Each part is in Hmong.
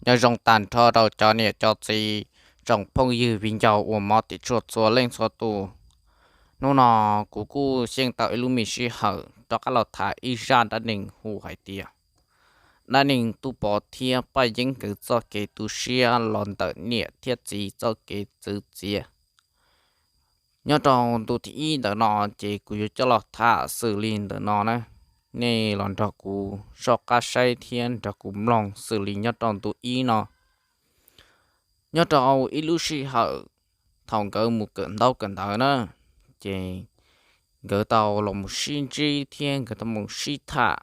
Nyob zoo tag nrho rau cov niam cov txiv, tsoom phooj ywg viv ncaus uas hmov tim tsuag txhua leej txhua tus. Hnub no kuv kuj xyeej tau ib lub me sij hawm rov qab los tham ib zaj dab neeg hu hais tias dab neeg Tub Pov thiab Paj Yeeb nkawd txoj kev tu siab los ntawm niam thiab txiv txoj kev txwv txiav. Nyob rau ntu thib ib ntawm no ces kuv yuav coj los tham xws li ntawm no na. Nej los nrog kuv soj qab saib thiab nrog kuv mloog xws li nyob rau ntu ib no. Nyob rau ib lub sij hawm thaum nkawd mus kawm ntaub kawm ntawv na, ces nkawd tau los mus sib ntsib thiab nkawd tau mus sib tham.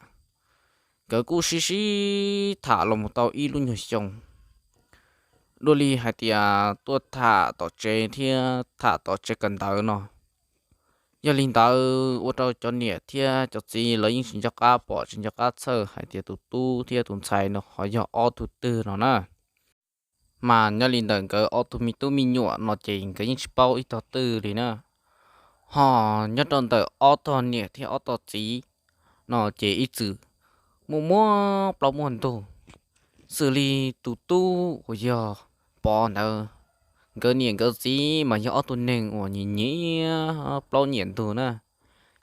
Nkawd kuj sib sib tham los mus tau ib lub nyuag xyoo, dua li hais tias tuaj tham tom tsev thiab tham tom tsev kawm ntawv no. Yog li ntawd ua rau cov niam thiab cov txiv lawv yeej tsis nco qab pom tsis nco qab txhawj hais tias tus tub thiab tus ntxhais no ho yog ob tug twg no na. Mas nyob li ntawm nkawd ob tug me tub me nyuam no ces nkawd yeej tsis paub ib tog twg li na. Ho nyob rau ntawm ob tog niam thiab ob tog txiv no ces ib txwm muaj muaj plaub muaj ntug, xws li tus tub uas yog Pov ntawd, nkawd niam nkawd txiv mas yog ob tug neeg uas nyiam nyiam plaub nyiam ntug na.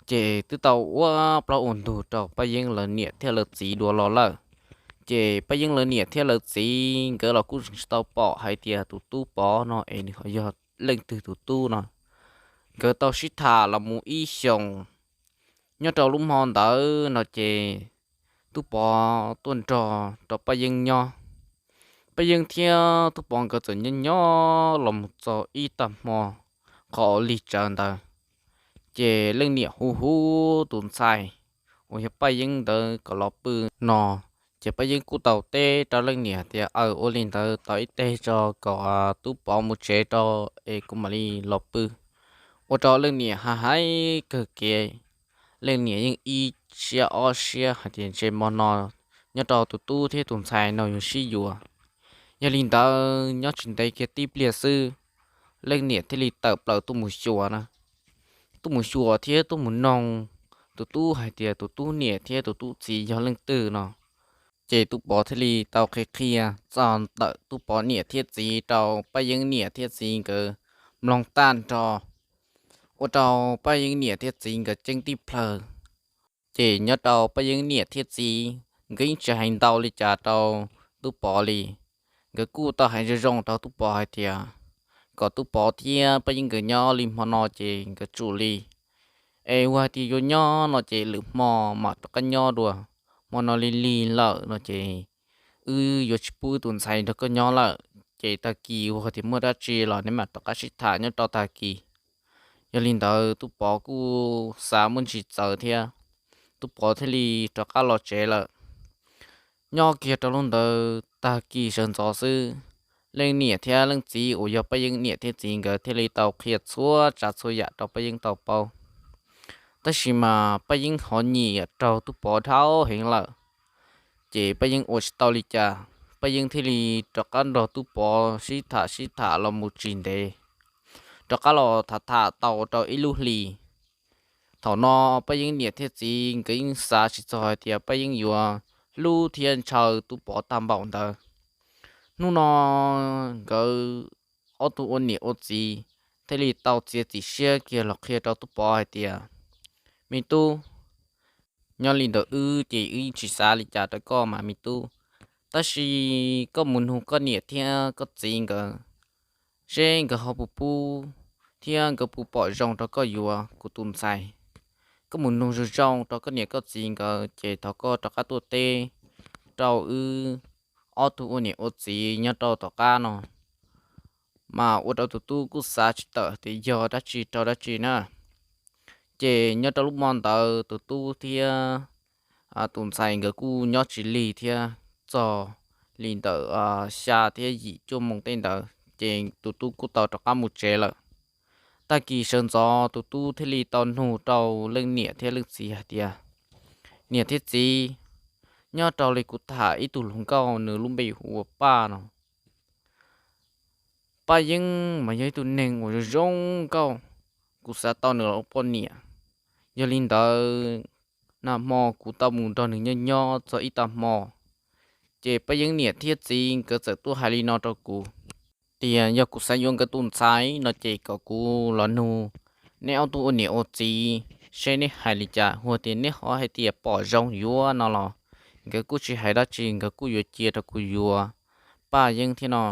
Ces twb tau ua plaub ua ntug rau Paj Yeeb lawv niam thiab lawv txiv dua los lawm. Ces Paj Yeeb lawv niam thiab lawv txiv nkawd los kuj tseem tsis tau pom hais tias tus tub Pov no es nws ho yog leej twg tus tub no. Nkawd tau sib tham los mus ib xyoos. Nyob rau lub hmo ntawd no ces tub Pov tuaj nrog rau Paj Yeeb nyob. Paj Yeeb thiab tub Pov nkawd txawm nyob nyob los mus txog ib tag hmo qhov lig tsawv ntawd, ces leej niam hu hu tus ntxhais uas yog Paj Yeeb ntawd kom los pw no. Ces Paj Yeeb kuj tau teb rau leej niam tias, Aw, ua li ntawd tos ib teg tso kom tub Pov mus tsev rau es kuv mam li los pw. Ua rau leej niam hais hais kawg kev, leej niam yeej ib siab ob siab hais tias ntshe hmo no nyob rau tus tub thiab tus ntxhais no yuav sib yuav. Yog li ntawd nyob tsis ntev kiag tib pliag xwb, leej niam thiaj li tawm plaws tuaj mus xyuas na, tuaj mus xyuas thiab tuaj mus noog tus tub hais tias tus tub niam thiab tus tub txiv yog leej twg no. Ces tub Pov thiaj li tau qhia qhia txog ntawm tub Pov niam thiab txiv rau Paj Yeeb niam thiab txiv nkawd mloog tag nrho, ua rau Paj Yeeb niam thiab txiv nkawd ceeb tib plhaw. Ces nyob rau Paj Yeeb niam thiab txiv nkawd yeej tsis hais ntau li cas rau tub Pov li. Nkawd kuj tau hais zoo zoo rau tub Pov hais tias kom tub Pov thiab Paj Yeeb nkawd nyob li hmo no ces nkawd tsum li. Es ua hais tias yuav nyob no ces lwm hmo mam rov qab nyob dua. Hmo no lig lig lawm no ces wb yuav tsis pub tus ntxhais nrog koj nyob lawm, ces tag kis ua hais tias muaj dab tsi los neb mam rov qab sib tham nyob rau tag kis. Yog li ntawd tub Pov kuj xav muaj ntsis txawv thiab, tub Pov thiaj li rov qab los tsev lawm. Nyob kiag rau lub ntawd tag kis sawv ntxov xwb, leej niam thiab leej txiv uas yog Paj Yeeb niam thiab txiv nkawd thiaj li tau qhia txhua tsav txhua yam rau Paj Yeeb tau paub. Tab sis mas Paj Yeeb ho nyiam raug tub Pov dhau heev lawm, ces Paj Yeeb ua tsis tau li cas, Paj Yeeb thiaj li rov qab nrog tub Pov sib tham sib tham los mus tsis ntev, rov qab los tham tham tau rau ib lub hlis. Thaum no Paj Yeeb niam thiab txiv nkawd yeej xav tsis txog hais tias Paj Yeeb yuav hlub thiab ntshaw tub Pov tag npaum ntawd. Hnub no nkawd ob tug ua niam ua txiv thiaj li tau txiav txim siab kiag los qhia rau tub Pov hais tias, Me tub, nyob li ntawm wb ces wb yeej tsis xav li cas rau koj mas me tub, tab sis koj mus nug koj niam thiab koj txiv nkawd seb nkawd ho puas pub thiab nkawd puas pom zoo rau koj yuav kuv tus ntxhais. Koj mus nug zoo zoo rau koj niam koj txiv nkawd ces thov koj rov qab tuaj teb rau wb ob tug ua niam ua txiv nyob rau tom qab no. Mas ua rau tus tub kuj xav tsis tawm tias yog dab tsi rau dab tsi na. Ces nyob rau lub hmo ntawd tus tub thiab tus ntxhais nkawd kuj nyob tsis lig thiab, txog li ntawm xya thiab yim cuaj moos tej ntawd ces tus tub kuj tau rov qab mus tsev lawm. Tag kis sawv ntxov tus tub thiaj li tau nug rau leej niam thiab leej txiv hais tias, Niam thiab txiv, nyob rau li kuv tham ib tug hluas nkauj nws lub npe hu ua Paj no. Paj Yeeb mas yog ib tug neeg uas zoo zoo nkauj, kuv xav tau nws los ua poj niam. Yog li ntawd, nag hmo kuv tau mus nrog nws nyob nyob txog ib tag hmo, Ces Paj Yeeb niam thiab txiv nkawd txawm tuaj hais li no rau kuv tias yog kuv xav yuav nkawd tus ntxhais no ces kom kuv los nug neb ob tug ua niam ua txiv seb neb hais li cas, hu tias neb ho hais tias pom zoo yuav no los nkawd kuj tsis hais dab tsi, nkawd kuj yuav cia rau kuv yuav Paj Yeeb thiab no.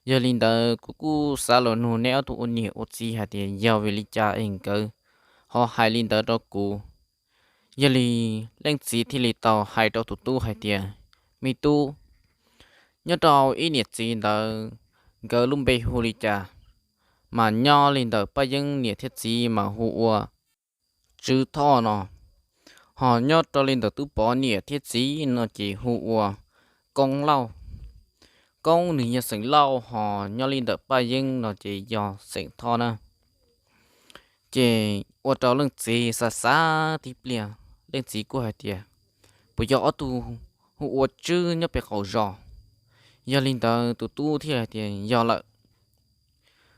Yog li ntawd kuv kuj xav los nug neb ob tug ua niam ua txiv hais tias yog vim li cas es nkawd ho hais li ntawd rau kuv. Yog li leej txiv thiaj li tau hais rau tus tub hais tias, me tub, nyob rau ib niam txiv ntawd nkawd lub npe hu li cas, mas nyob li ntawm Paj Yeeb niam thiab txiv mas hu ua Tswb Thoj no, ho nyob rau li ntawm Tub Pov niam thiab txiv no ces hu ua Koob Lauj. Koob nws yog xeem Lauj, ho nyob li ntawm Paj Yeeb no ces yog xeem Thoj na. Ces ua rau leej txiv xav xav tib pliag, leej txiv kuj hais tias, puas yog ob tug hu ua Tswb nyob pem qaum zos? Yog li ntawd tus tub thiaj hais tias yog lawm,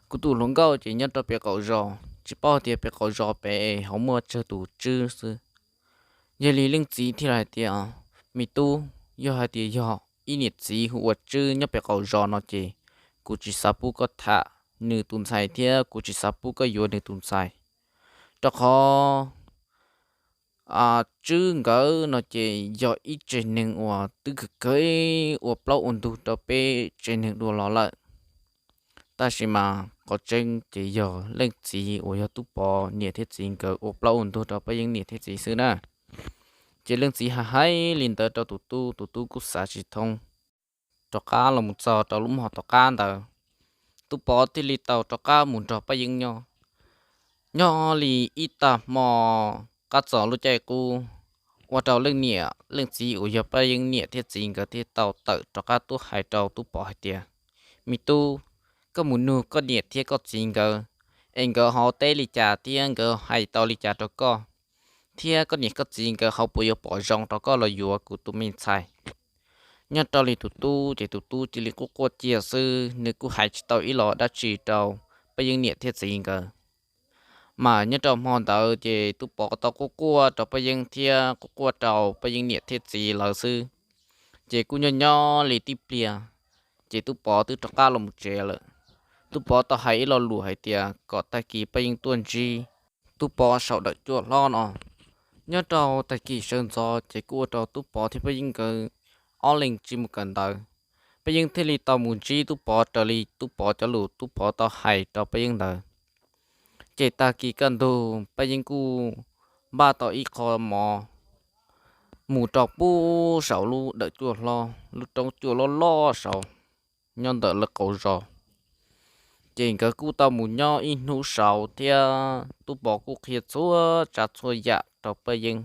kuv tus hluas nkauj ces nyob rau pem qaum zos, tsis paub tias pem qaum zos pem ho muaj tsawg tus Tswb xwb. Yog li leej txiv thiaj hais tias, me tub, yog hais tias yog ib niam txiv hu ua Tswb nyob pem qaum zos no ces kuv tsis xav pub koj tham nws tus ntxhais thiab kuv tsis xav pub koj yuav nws tus ntxhais, rau qhov Tswb nkawd no ces yog ib tsev neeg uas twb kawg kawg ua plaub ua ntug rau peb tsev neeg dua los lawm. Tab sis mas qhov tseeb ces yog leej txiv uas yog Tub Pov niam thiab txiv nkawd ua plaub ua ntug rau Paj Yeeb niam thiab txiv xwb na. Ces leej txiv hais hais li ntawd rau tus tub, tus tub kuj xav tsis thoob. Rov qab los mus txog rau lub hmo tom qab ntawd, Tub Pov thiaj li tau rov qab mus nrog Paj Yeeb nyob. Nyob li ib tag hmo qab txog lub caij qub, ua rau leej niam leej txiv uas yog Paj Yeeb niam thiab txiv nkawd thiaj tau tawm rov qab tuaj hais rau Tub Pov hais tias, me tub, koj mus nug koj niam thiab koj txiv nkawd, es nkawd ho teb li cas thiab nkawd hais tau li cas rau koj, thiab koj niam koj txiv nkawd ho puas yuav pom zoo rau koj los yuav kuv tus me ntxhais. Nyob rau li tus tub ces tus tub cia li quaj quaj cia xwb, nws kuj hais tsis tau ib los dab tsi rau Paj Yeeb niam thiab txiv nkawd. Mas nyob rau hmo ntawd ces Tub Pov tau quaj quaj rau Paj Yeeb thiab quaj quaj rau Paj Yeeb niam thiab txiv lawv xwb, ces kuj nyob nyob li tib pliag, ces Tub Pov twb rov qab los mus tsev lawm. Tub Pov tau hais ib lo lus hais tias kom tag kis Paj Yeeb tuaj ntsib Tub Pov saum dawm cuaj hlob no. Nyob rau tag kis sawv ntxov ces kuj ua rau Tub Pov thiab Paj Yeeb nkawd ob leeg tsis mus kawm ntawv. Paj Yeeb thiaj li tau mus ntsib Tub Pov raws li Tub Pov cov lus Tub Pov tau hais rau Paj Yeeb ntawd. Ces tag kis kaj ntug Paj Yeeb kuj npaj tau ib qho mov mus rau pub saum lub dawm cuaj hlob, lub roob cuaj loj loj saud nyob ntawm lawv qaum zos. Ces nkawd kuj tau mus nyob ib hnub saud thiab Tub Pov kuj qhia txhua tsav txhua yam rau Paj Yeeb,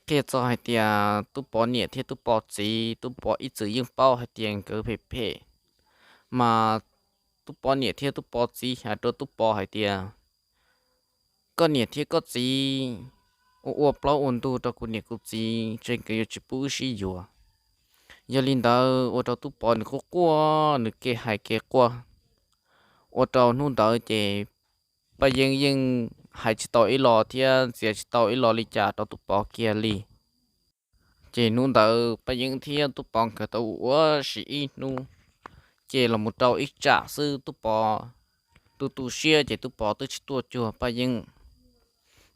qhia txog hais tias Tub Pov niam thiab Tub Pov txiv, Tub Pov ib txwm yeej paub hais tias nkawd phem phem, mas Tub Pov niam thiab Tub Pov txiv hais rau Tub Pov hais tias, koj niam thiab koj txiv ua ua plaub ua ntug rau kuv niam kuv txiv, ces nkawd yuav tsis pub wb sib yuav. Yog li ntawd ua rau Tub Pov nws quaj quaj, nws kev hais kev quaj. Ua rau hnub ntawd ces Paj Yeeb yeej hais tsis tau ib los thiab ntxias tsis tau ib los li cas rau Tub Pov kiag li. Ces hnub ntawd Paj Yeeb thiab Tub Pov nkawd tau ua si ib hnub, ces los mus rau ib tsam xwb Tub Pov tu tu siab ces Tub Pov twb tsis tuaj cuag Paj Yeeb.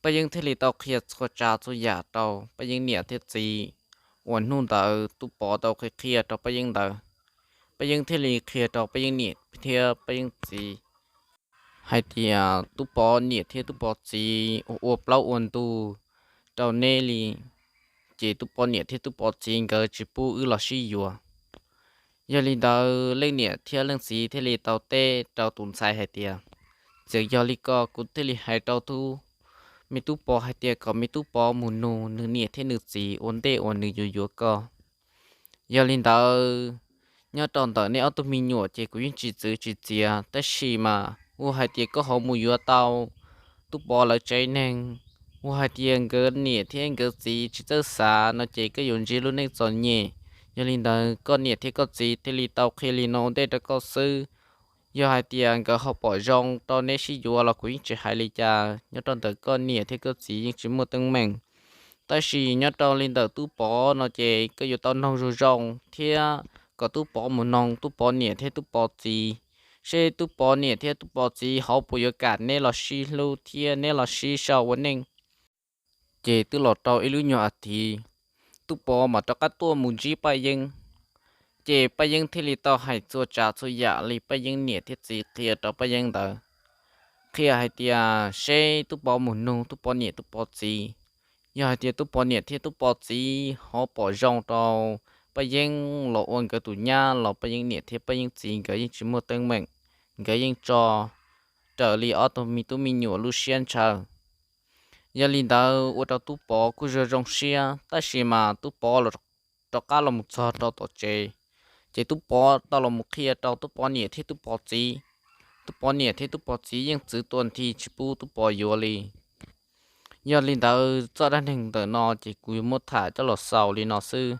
Paj Yeeb thiaj li tau qhia txhua tsav txhua yam rau Paj Yeeb niam thiab txiv uas hnub ntawd Tub Pov tau qhia qhia rau Paj Yeeb ntawd. Paj Yeeb thiaj li qhia rau Paj Yeeb niam thiab Paj Yeeb txiv hais tias Tub Pov niam thiab Tub Pov txiv ua ua plaub ua ntug rau neb li, ces Tub Pov niam thiab Tub Pov txiv nkawd tsis pub wb los sib yuav. Yog li ntawd leej niam thiab leej txiv thiaj li tau teb rau tus ntxhais hais tias, txawm yog li ko kuv thiaj li hais rau tub, me Tub Pov hais tias kom me Tub Pov mus nug nws niam thiab nws txiv ua ntej uas nws yuav yuav koj. Yog li ntawd, nyob rau ntawm nej ob tug me nyuam ces kuv yeej tsis txwv tsis txiav, tab sis mas ua hais tias koj ho mus yuav tau Tub Pov lawv tsev neeg, ua hais tias nkawd niam thiab nkawd txiv tsis txawj xav no ces koj yuav ntsib lub neej txom nyem. Yog li ntawd koj niam thiab koj txiv thiaj li tau qhia li no ua ntej rau koj xwb. Yog hais tias nkawd ho pom zoo rau neb sib yuav los kuv yeej tsis hais li cas, nyob rau ntawm koj niam thiab koj txiv yeej tsis muaj teeb meem. Tab sis nyob rau li ntawm Tub Pov no ces koj yuav tau noog zoo zoo thiab kom Tub Pov mus noog Tub Pov niam thiab Tub Pov txiv, seb Tub Pov niam thiab Tub Pov txiv ho puas yuav kam neb los sib hlub thiab neb los sib sau ua neej. Ces twb los rau ib lub nyuag as thiv, Tub Pov mam rov qab tuaj mus ntsib Paj Yeeb. Ces Paj Yeeb thiaj li tau hais txhua tsav txhua yam li Paj Yeeb niam thiab txiv qhia rau Paj Yeeb ntawd, qhia hais tias seb Tub Pov mus nug Tub Pov niam Tub Pov txiv, yog hais tias Tub Pov niam thiab Tub Pov txiv ho pom zoo rau Paj Yeeb los ua nkawd tus nyab los Paj Yeeb niam thiab Paj Yeeb txiv nkawd yeej tsis muaj teeb meem, nkawd yeej tso raws li ob tug me tub me nyuam lub siab ntshaw. Yog li ntawd ua rau Tub Pov kuj zoo zoo siab, tab sis mas Tub Pov los rov qab los mus txog rau tom tsev, ces Tub Pov tau los mus qhia rau Tub Pov niam thiab Tub Pov txiv. Tub Pov niam thiab Tub Pov txiv yeej txwv tua nthi tsis pub Tub Pov yuav li. Yog li ntawd txoj dab neeg ntawm no ces kuv yuav muab tham coj los xaus li no xwb.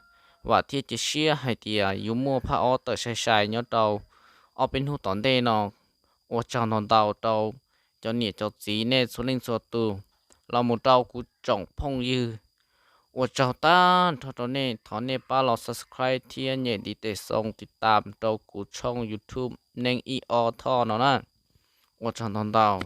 Vam thiab cia siab hais tias yuav muaj phaj ob tawm sai sai nyob rau ob peb hnub tom ntej no. Ua tsaug ntau ntau rau cov niam cov txiv nej txhua leej txhua tus, los mus rau kuv tsoom phooj ywg. Ua tsaug tag nrho rau nej, thov nej pab los subscribe thiab nyem ntiv tes xoo tiv tam rau kuv tshooj YouTube Neeb Ib Ob Thoj no na. Ua tsaug ntau ntau.